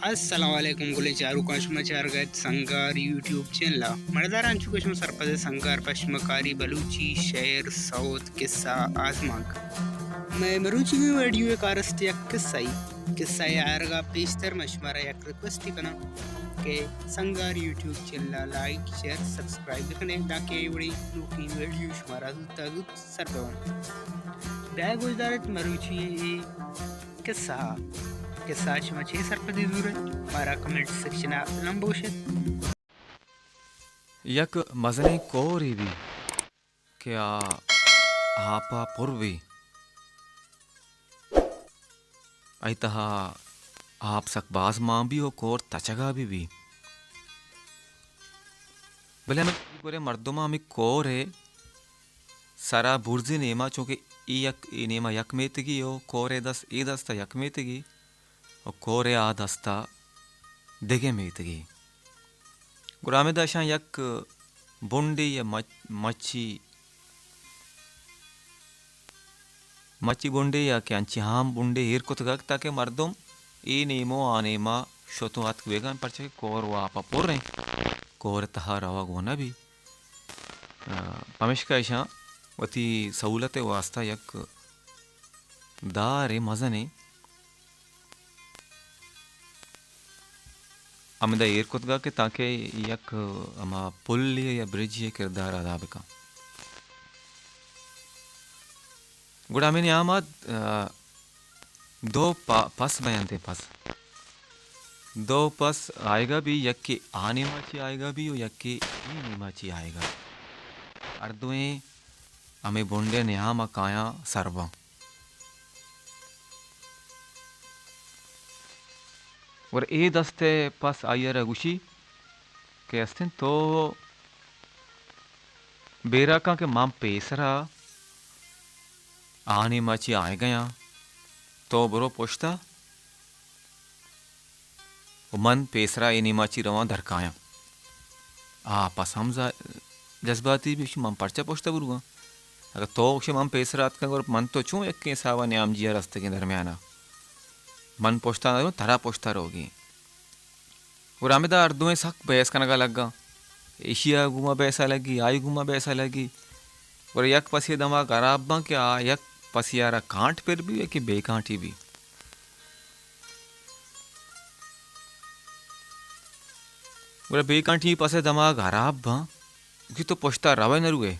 السلام علیکم گلیں چاروکاں، شما چارگ ءَ ات سنگار یوٹیوب چینل ءَ۔ مڑداراں، انچو کہ شما سرپد ات، سنگار پشمکاری بلوچی شعر، سوت، قصہ، آزمانک۔ مئے مروچی ویڈیو ءِ کارست یک قصہ ای۔ قصہ ءِ آرگ ءَ پیشتر من شمارا یک ریکویسٹ کناں کہ سنگار یوٹیوب چینل ءَ لائک، شیئر، سبسکرائب بکنے، تاکہ اے وڑیں نوکیں ویڈیو شمارا زوت ءَ زوت سر بہ بنت۔ بیا گوشدار ات مروچی اے قصہ ءَ۔ قصہ ءَ شما چے سرپدی زور ات، مارا کمنٹ سیکشن ءَ لمب گوش ات۔ یک مزنیں کورے بی کہ آ آپ ءَ پر بی۔ آئی تہا آپ سک باز مان بی و کور تچگا بہ بی۔ بلے ہمے گورے مردماں ہمے کور ءِ سرا برزی نیما، چونکہ اے یک، اے نیما یک میتگی و کور ءِ دست، اے دست ءَ یک میتگی و کور ءِ آ دست ءَ دگہ میتگی۔ گڑا ہمدا اشاں یک بنڈے یا مچ-، مچی، مچی بنڈے یا کہ انچیں ہام بنڈے ایر کتگ ات تاکہ مردم اے نیم و آ نیما شت و اتک بیگاں، پرچا کہ کور و آپ ءَ پر ایں، کور ءِ تہا روگ و نہ بی۔ آ، پمیشکا اشاں وتی سہولت ءِ واسطہ یک دارے مزنیں ہمدا ایر کتگ کہ تاکہ یک ہما پلے یا برجے کردار ادا بکن۔ گڑا ہمے نیام ءَ، آ، دو پ-، پس بینت، پس۔ دو پس آئیگا بی، یکے آ نیما چی آئیگا بی و یکے اے نیما چی آئیگا۔ ہر دوئیں ہمے بنڈے نیام ءَ کایاں سر باں۔ گڑا اے دست ءِ پس آئی ءَ را گوشی کہ استیں تو بیرا کن کہ من پیسرا آ نیما چی آئیگایاں، تو برو پشتا و من پیسرا اے نیما چی رواں درکایاں۔ آ پس ہم زا-، جذباتی بی، گوشی من پرچا پشتا برواں؟ اگہ تو گوشے من پیسرا اتکاں، گڑا من تو چون یکیں حسابا نیام جیا رستگیں درمیانا؟ من پشتا نہ رواں، ترا پشتا روگی۔ گڑا ہمدا ہر دوئیں سک بحث کنگا لگاں۔ ایشی ءَ گوما بحثا لگی، آئی گوما بحثا لگی۔ گڑا یک پسے دماغ ہراب باں کہ آ یک پسے ءَ را کانٹ پر بی، یکے بے کانٹی بی۔ گڑا بے کانٹی پسے دماغ ہراب باں کہ تو پشتا روئے نہ روئے۔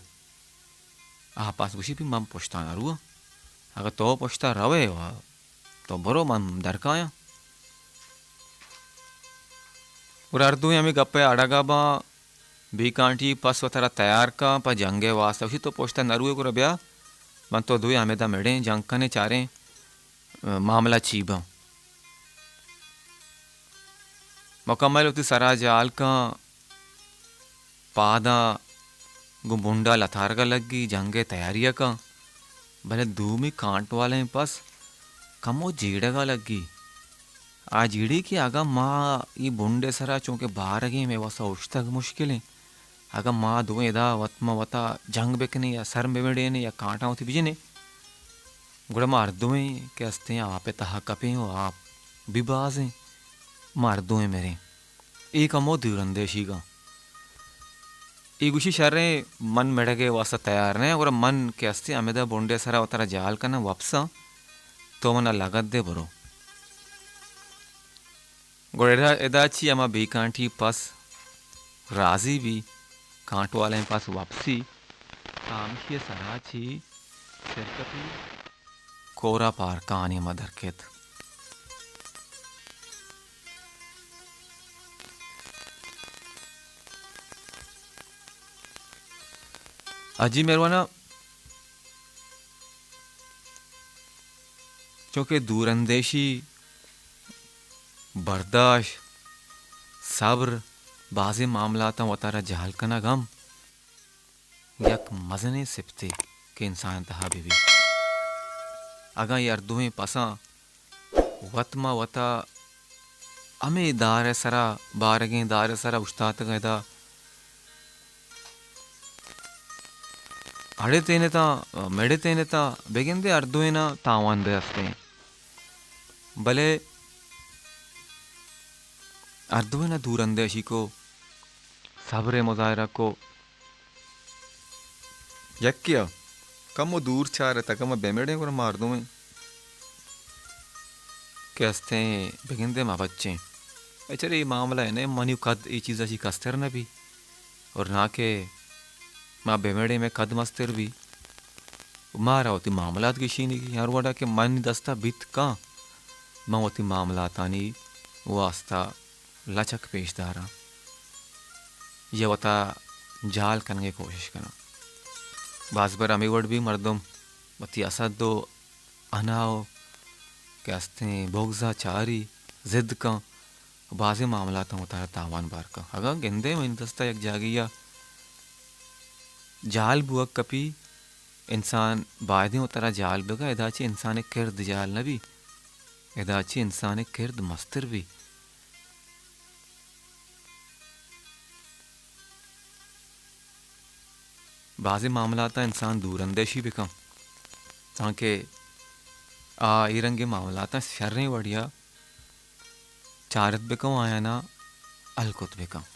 آ پس گوشی، بی من پشتا نہ رواں۔ اگہ تو پشتا روئے، تو برو، من درکایاں۔ گڑا ہر دوئیں ہمے گپ ءِ اڑگا باں، بی کانٹی پس وتارا تیار کن پہ جنگ ءِ واسطہ۔ گوشی تو پشتا نہ روئے، گڑا بیا من تو دوئیں ہمدا مڑیں، جنگ کنیں، چاریں معاملہ چی باں۔ مکمل وتی سرا جہل کن، پاداں گوں بنڈا لتارگا لگی، جنگ ءِ تیاری ءَ کن، بلے دومی کانٹ والیں پس کمو جیڑگا لگی۔ آ جیڑی کہ اگاں ما اے بنڈ ءِ سرا چونکہ بارگیں، مئے واسا اوشتگ مشکلیں، اگاں ما دوئیں ادا وت ما وتا جنگ بکنیں یا سر بمڑینیں یا کانٹاں وتی بجنیں، گڑا ما ہر دوئیں کہ استیں آپ ءِ تہا کپیں و آپ بی بازیں، ما ہر دوئیں مریں۔ اے کمو دور اندیشیگاں۔ اے گوشی، شریں، من مڑگ ءِ واسطہ تیار نہ آں، گڑا من کہ استیں ہمدا بنڈ ءِ سرا وتارا جہل کناں، وپساں، تو منا لگت دے برو۔ گڑا ادا، ادا چی ہما بی کانٹی پس راضی بی، کانٹ والیں پس وپسی، تاں ہمشی ءِ سرا چی سرکپی کورا پارکانی ما درکیت۔ حاجی مہروانا، چونکہ دور اندیشی، برداشت، صبر، بازیں معاملاتاں وتارا جہل کنگ ہم یک مزنیں سپتے کہ انسان ءِ تہا بہ بیت۔ اگاں اے ہر دوئیں پساں وت ما وتا ہمے دار ءِ سرا، بارگیں دار ءِ سرا اوشتاتگاں ادا، اڑتینتاں، مڑتینتاں، بگندے ہر دوئیناں تاوان بہ استیں۔ بلے ہر دوئیناں دور اندیشی کو، صبر ءِ مظاہرہ کو۔ یکے ءَ کمو دور چارت، اگاں ما بہ مڑیں گڑا مردم ایں کہ استیں بگندے ما بچیں۔ اے چرے اے معاملہ ءَ نہ، منی قد اے چیز ءَ چی کستر نہ بی، اور نہ کہ ما بہ مڑیں مئے قد مستر بی۔ مارا وتی معاملات گشینگی، ہر وڑا کہ منی دستا بیت کن، من وتی معاملاتانی واسطہ لچک پیش داراں یا وتا جہل کنگے کوشش کناں۔ باز بر ہمے وڑ بی مردم وتی حسد و انا و کہ استیں بغضا چاری، ضد کن، بازیں معاملاتاں وتارا تاوان بار کن۔ اگاں گندے منی دستا یک جاگہیا جہل بوگ کپی، انسان بایدیں وتارا جہل بگا، ادا چہ انسان کرد جہل نہ بی، ادا چہ انسان کرد مستر بی۔ بازیں معاملاتاں انسان دور اندیشی بکن، تانکہ آ اے رنگیں معاملاتاں شریں وڑیا چارت بکن و آیانا حل کت بکن۔